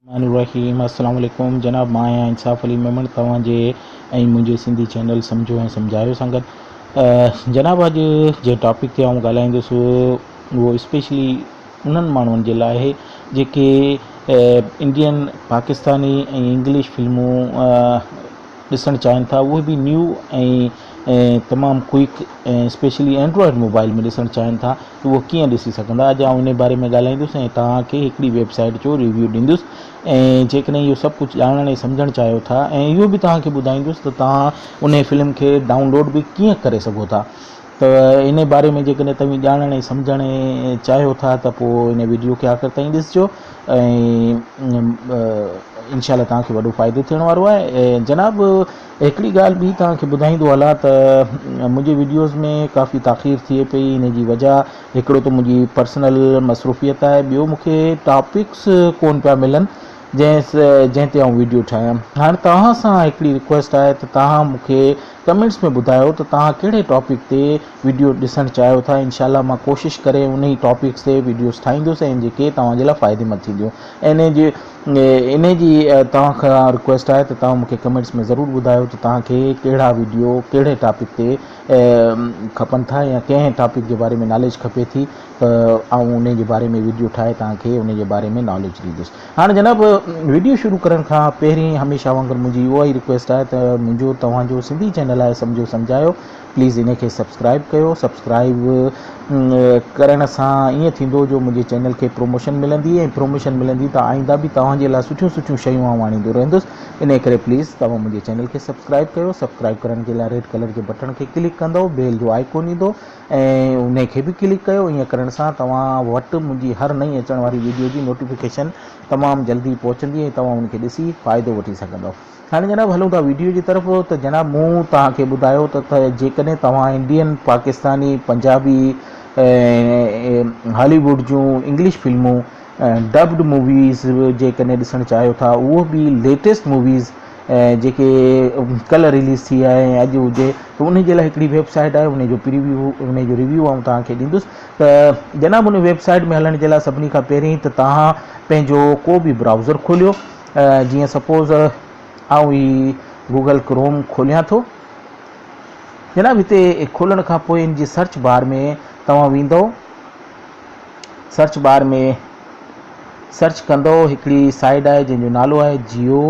الرحمن الرحيم السلام عليڪم جناب مان آهيان انصاف علي ميمڻ توهان جي ۽ منهنجي سنڌي چينل سمجهو ۽ سمجهايو سان گڏ جناب اڄ جنهن ٽاپڪ تي آئون ڳالهائيندس اهو اسپيشلي انهن ماڻهن جي لاء آهي جيڪي انڊين پاڪستاني ۽ انگلش فلمون ڏسڻ چاهين ٿا اهي به نيو ۽ تمام ڪوئڪ ۽ اسپيشلي اينڊرائڊ موبائل ۾ ڏسڻ چاهين ٿا ته اهو ڪيئن ڏسي سگهندا اڄ آئون ان باري ۾ ڳالهائيندس ۽ توهان کي هڪڙي ويب سائيٽ جو ريويو ڏيندس ۽ جيڪڏهن اهو سڀ ڪجهه ڄاڻڻ ۽ سمجهڻ چاهيو ٿا ۽ اهو به توهان کي ٻڌائيندس ته توهان ان فلم کي ڊائونلوڊ به ڪيئن ڪري سگهو ٿا ته ان باري ۾ جيڪڏهن توهين ڄاڻڻ ۽ سمجهڻ چاهيو ٿا ته پوء ان وڊيو کي آخر تائين ڏسجو ۽ انشاء الله توهان کي وڏو فائدو ٿيڻ وارو آهي جناب هڪڙي ڳالهه ٻي توهان کي ٻڌائيندو هلان ته منهنجي وڊيوز ۾ ڪافي تاخير ٿئي پئي ان جي وجه هڪڙو ته منهنجي پرسنل مصروفيت آهي ٻيو مون کي ٽاپڪس ڪون پيا ملن جنهن جنهن تي آئون وڊيو ٺاهيان هاڻ توهان سان هڪڙي رڪويسٽ آهي ته توهان مون کي ڪمينٽس ۾ ٻڌايو ته توهان ڪهڙي ٽاپڪ تي وڊيو ڏسڻ چاهيو ٿا انشاء الله مان ڪوشش ڪري انهي ٽاپڪس تي وڊيوز ٺاهيندس ۽ جيڪي توهان جي لاء فائديمند ٿينديون انهي جي انهي جي توهان کان رڪويسٽ آهي ته توهان مون کي ڪمينٽس ۾ ضرور ٻڌايو ته توهان کي ڪهڙا وڊيو ڪهڙي ٽاپڪ تي کپن ٿا يا ڪنهن ٽاپڪ جي باري ۾ ناليج کپي ٿي ته آئون انهي جي باري ۾ وڊيو ٺاهي توهان کي انهي جي باري ۾ ناليج ڏيندس. هاڻ جناب وڊيو شروع ڪرڻ کان پهرين هميشه وانگر منهنجي اها ئي رڪويسٽ آهي ته منهنجو توهان جو سنڌي چينل آهي سمجهو سمجهايو پليز ان کي سبسڪرائب ڪيو سبسڪرائب ڪرڻ سان ائين ٿيندو جو منهنجي چينل کي پروموشن ملندي ۽ پروموشن ملندي ته آئنده به توهان جي لاء سٺيون سٺيون شيون آئون آڻيندو رهندس ان ڪري پليز توهان منهنجي چينل کي سبسڪرائب ڪيو سبسڪرائب ڪرڻ جي لاء ريڊ ڪلر جي بٽڻ کي ڪلڪ ڪندو بيل جو آئيڪون ايندو ۽ انهي کي به ڪلڪ ڪيو ائين ڪرڻ سان توهان وٽ منهنجي هر نئين اچڻ واري ويڊيو جي نوٽيفڪيشن تمام جلدي پهچندي ۽ توهان ان کي ڏسي فائدو وٺي سگهندؤ. هاڻي جناب هلون ٿا ويڊيو جي طرف ته جناب مون توهان کي ٻڌايو ته جيڪڏهن توهان انڊين، پاڪستاني، پنجابي ۽ هالي ووڊ جون انگلش فلمون ڊبڊ موويز جيڪڏهن ڏسڻ چاهيو ٿا اهو به ليٽيسٽ موويز جيڪي ڪلهه رليز ٿي آهي ۽ اڄ هجي ته ان جي لاء هڪڙي ويب سائيٽ آهي ان جو پريويو ان جو ريويو آئون توهان کي ڏيندس ته جناب ان ويب سائيٽ ۾ هلڻ جي لاء سڀني کان پهرين ته توهان پنهنجو ڪو به برائوزر کوليو جيئن سپوز آئون هي گوگل ڪروم کوليان ٿو جناب هتي کولڻ کان پوء ان جي سرچ بار ۾ توهان ويندو سرچ بار ۾ سرچ ڪندو هڪڙي سائيٽ آهي جنهن جو نالو آهي جيو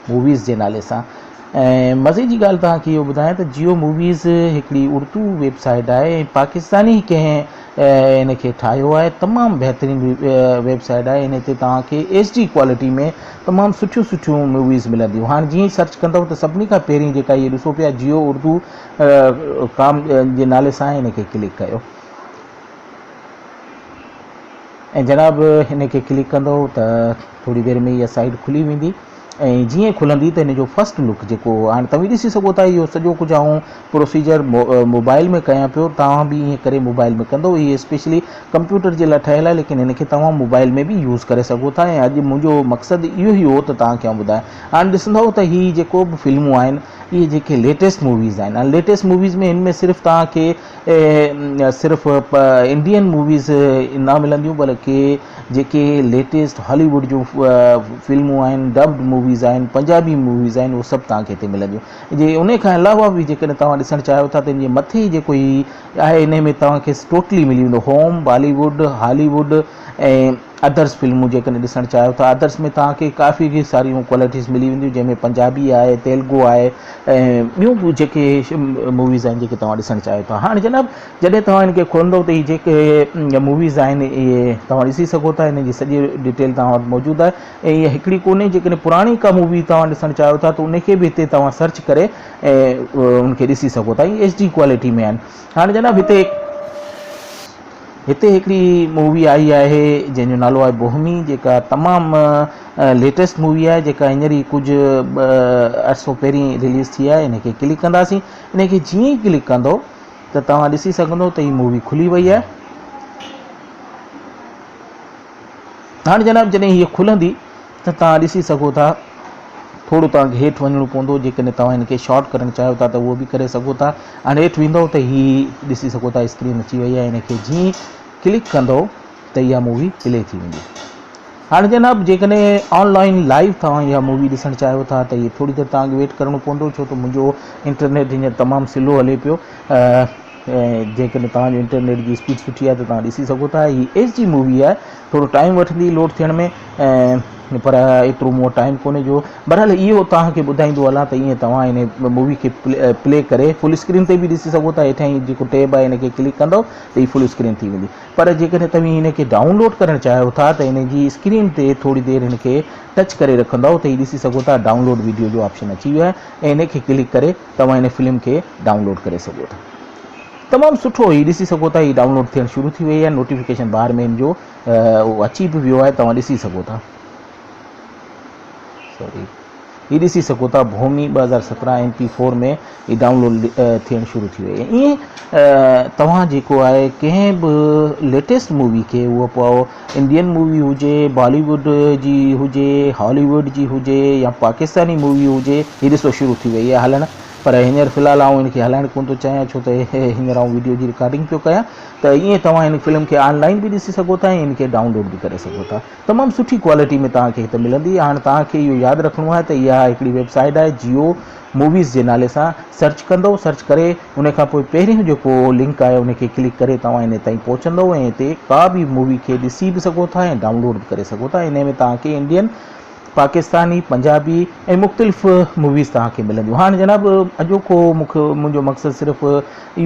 موويز جي نالي سان ۽ مزي جي ڳالهه توهان کي اهو ٻڌايان ته جيو موويز هڪڙي اردو ويب سائيٽ آهي ۽ پاڪستاني ڪنهن ان کي ٺاهيو آهي تمام بهترين ويب سائيٽ آهي ان تي توهان کي ايڇ ڊي ڪوالٽي ۾ تمام سٺيون سٺيون موويز ملنديون هاڻي جيئن ئي سرچ ڪندو ته سڀني کان پهرين جيڪا هي ڏسو پيا جيو اردو ڪام جي نالي سان ان کي ڪلڪ ڪيو ۽ جناب هن کي ڪلڪ ڪندو ته ٿوري دير ۾ اها سائيٽ کلي ويندي ۽ جيئن کلندي ته هن جو فرسٽ لڪ جيڪو هاڻي توهين ڏسي سگهو ٿا اهو سڄو ڪجهه آئون پروسيجر موبائل ۾ ڪيان پيو توهان به ائين ڪري موبائل ۾ ڪندو هي اسپيشلي ڪمپيوٽر جي لاء ٺهيل آهي ليڪن هن کي توهان موبائل ۾ به يوز ڪري سگهو ٿا ۽ اڄ منهنجو مقصد اهو ئي هو ته توهان کي آئون ٻڌايان هاڻي ڏسندو ته هي جيڪو به فلمون آهن اهي جيڪي ليٽيسٽ موويز آهن هاڻي ليٽيسٽ موويز ۾ هن ۾ صرف توهان کي صرف انڊين موويز نه ملنديون بلڪه جيڪي ليٽيسٽ هالي ووڊ جون فلمون آهن ڊبڊ موويز آهن پنجابي موويز آهن اهي سڀ توهان کي هتي ملنديون جي ان کان علاوه به جيڪڏهن توهان ڏسڻ چاهيو ٿا ته ان جي مٿي جيڪو هي آهي ان ۾ توهان کي ٽوٽلي ملي ويندو هوم بالي ووڊ هالي ووڊ ۽ ادرس فلمون جيڪڏهن ڏسڻ چاهيو ٿا ادرس ۾ توهان کي ڪافي ساريون ڪوالٽيز ملي وينديون جنهن ۾ پنجابي آهي تيلگو آهي ۽ ٻيون به جيڪي موويز آهن جيڪي توهان ڏسڻ چاهيو ٿا هاڻي جناب جڏهن توهان هن کي کولندو ته هي جيڪي موويز آهن اهي توهان ڏسي سگهو ٿا هن جي سڄي ڊيٽيل توهان وٽ موجود آهي ۽ اها هڪڙي ڪونهي جيڪڏهن پراڻي ڪا مووي توهان ڏسڻ چاهيو ٿا ته ان کي به هتي توهان سرچ ڪري ۽ ان کي ڏسي سگهو ٿا هي ايڇ ڊي ڪوالٽي ۾ آهن هاڻي جناب هتي هتي هڪڙي مووي آئي آهي جنهن جو نالو آهي بوهمي جيڪا تمام ليٽيسٽ مووي آهي جيڪا هينئر ئي ڪجهه عرصو پهرين رليز ٿي آهي ان کي ڪلڪ ڪنداسين ان کي جيئن ئي ڪلڪ ڪندو ته توهان ڏسي سگهندو ته هي مووي کلي وئي آهي هاڻي جناب جڏهن هيء کلندي ته توهان ڏسي سگهو ٿا ٿورو توهان کي هيٺ وڃڻو پوندو جيڪڏهن توهان هن کي شارٽ ڪرڻ چاهيو ٿا ته اهو به ڪري سگهو ٿا هاڻي هيٺ ويندو ته هي ڏسي سگهو ٿا اسڪرين اچي وئي آهي هن کي جيئن ڪلڪ ڪندو ته اها مووي پلي ٿي ويندي. هاڻي جناب جيڪڏهن آن لائن لائيو توهان اها مووي ڏسڻ چاهيو ٿا ته هي ٿوري دير توهان کي ويٽ ڪرڻو پوندو ڇو ته منهنجو انٽرنيٽ هينئر تمام سلو هلي پيو جيڪڏهن توهان جو انٽرنيٽ جي اسپيڊ سٺي آهي ته توهان ڏسي سگهو ٿا هي ايڇ ڊي مووي آهي ٿورو ٽائيم وٺندي لوڊ ٿيڻ ۾ پر ايترو مون وٽ ٽائيم ڪونهي جو بهرحال اهو توهان کي ٻڌائيندو هلان ته ائين توهان ان مووي کي پلي ڪري فل اسڪرين تي به ڏسي سگهو ٿا هيٺيان هي جيڪو ٽيب آهي ان کي ڪلڪ ڪندو ته هي فل اسڪرين ٿي ويندي پر جيڪڏهن توهين هن کي ڊائون لوڊ ڪرڻ چاهيو ٿا ته ان جي اسڪرين تي ٿوري دير هن کي ٽچ ڪري رکندو ته هي ڏسي سگهو ٿا ڊائون لوڊ ويڊيو جو آپشن اچي ويو آهي ۽ ان کي ڪلڪ ڪري توهان هن فلم کي ڊائون لوڊ ڪري سگهو ٿا. تمام سٺو هي ڏسي سگهو ٿا هي ڊائون لوڊ ٿيڻ شروع ٿي وئي آهي نوٽيفڪيشن بار ۾ هن جو اچي به ويو آهي توهان ڏسي سگهو ٿا سوري هي ڏسي سگهو ٿا ڀومي 2017 ايم پي فور ۾ هي ڊائون لوڊ ٿيڻ شروع ٿي وئي ائين توهان جيڪو آهي ڪنهن به ليٽيسٽ مووي کي اهو پوء انڊين مووي هجي بالي ووڊ جي هجي هالي ووڊ جي هجي يا پاڪستاني مووي هجي هي ڏسو شروع ٿي وئي آهي هلڻ پر هينئر في الحال آئون ان کي هلائڻ ڪونه ٿو چاهيان ڇو ته هينئر آئون ويڊيو جي رڪارڊنگ پيو ڪيان ته ائين توهان هن فلم کي آن لائن به ڏسي سگهو ٿا ۽ ان کي ڊائون لوڊ به ڪري سگهو ٿا تمام سٺي ڪوالٽي ۾ توهان کي هت ملندي هاڻ توهان کي اهو ياد رکڻو آهي ته اها هڪڙي ويب سائيٽ آهي جيو موويز جي نالي سان سرچ ڪندو سرچ ڪري ان کان پوء پهريون جيڪو لنڪ آهي ان کي ڪلڪ ڪري توهان ان تائين پهچندو ۽ هتي ڪا به مووي کي ڏسي به سگهو ٿا ۽ ڊائون لوڊ به ڪري سگهو ٿا ان ۾ توهان کي انڊين پاڪستاني، پنجابي ۽ مختلف موويز توهان کي ملنديون. هاڻ جناب اڄوڪو مون کي منهنجو مقصد صرف اهو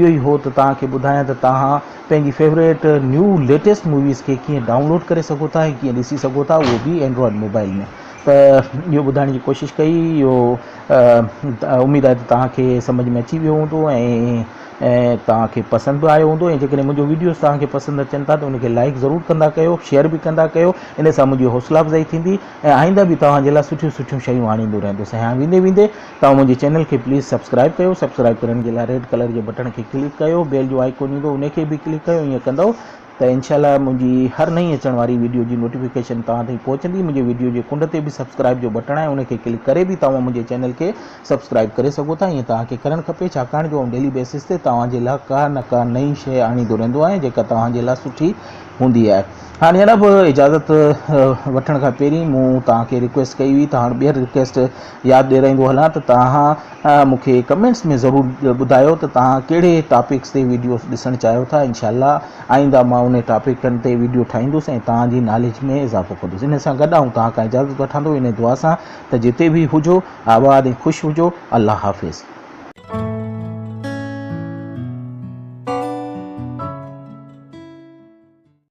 ئي هو ته توهان کي ٻڌايان ته توهان پنهنجي فيوريٽ نيو ليٽيسٽ موويز کي ڪيئن ڊائون لوڊ ڪري سگهو ٿا ۽ ڪيئن ڏسي سگهو ٿا اهو به اينڊرائيڊ موبائل ۾ ته اهو ٻڌائڻ جي ڪوشش ڪئي اهو اميد آهي ته توهان کي سمجهه ۾ اچي ويو هوندو ۽ ۽ توهان کي پسند به آيو هوندو ۽ جيڪڏهن منهنجو ويڊيوز توهان کي پسند اچن ٿا ته ان کي لائڪ ضرور ڪندا ڪيو شيئر به ڪندا ڪيو ان سان منهنجي حوصلا افزائي ٿيندي ۽ آئنده به توهان جي لاء سٺيون سٺيون شيون آڻيندو رهندس ۽ هاڻ ويندي ويندي توهان منهنجي چينل کي پليز سبسڪرائب ڪيو سبسڪرائب ڪرڻ جي لاء ريڊ ڪلر جي بٽڻ کي ڪلڪ ڪيو بيل جو آئيڪون ايندو ان کي به ڪلڪ ڪيو ائين ڪندو ته انشاء الله منهنجي هر نئين اچڻ واري ويڊيو جي نوٽيفڪيشن توهان تائين پهچندي منهنجي ويڊيو جي ڪنڊ تي به سبسڪرائب جو بٽڻ آهي ان کي ڪلڪ ڪري به توهان منهنجي چينل کي سبسڪرائب ڪري سگهو ٿا ائين توهان کي ڪرڻ کپي ڇاڪاڻ جو آئون ڊيلي بيسس تي توهان جي لاء ڪا نه ڪا نئين شيء آڻيندو رهندو آهيان جيڪا توهان جي لاء سٺي هوندي آهي هاڻي جناب اجازت وٺڻ کان پهرين مون توهان کي رڪويسٽ ڪئي هئي ته هاڻ ٻيهر رڪويسٽ ياد ڏيارائيندو هلان ته توهان مون کي ڪمينٽس ۾ ضرور ٻڌايو ته توهان ڪهڙي ٽاپڪس تي ويڊيوز ڏسڻ چاهيو ٿا انشاء الله آئنده مان انهي ٽاپڪن تي ويڊيو ٺاهيندس ۽ توهان جي ناليج ۾ اضافو ڪندس ان سان گڏ آئون توهان کان اجازت وٺان ٿو انهي دعا سان ته جتي به هجو آباد ۽ خوش هجو الله حافظ.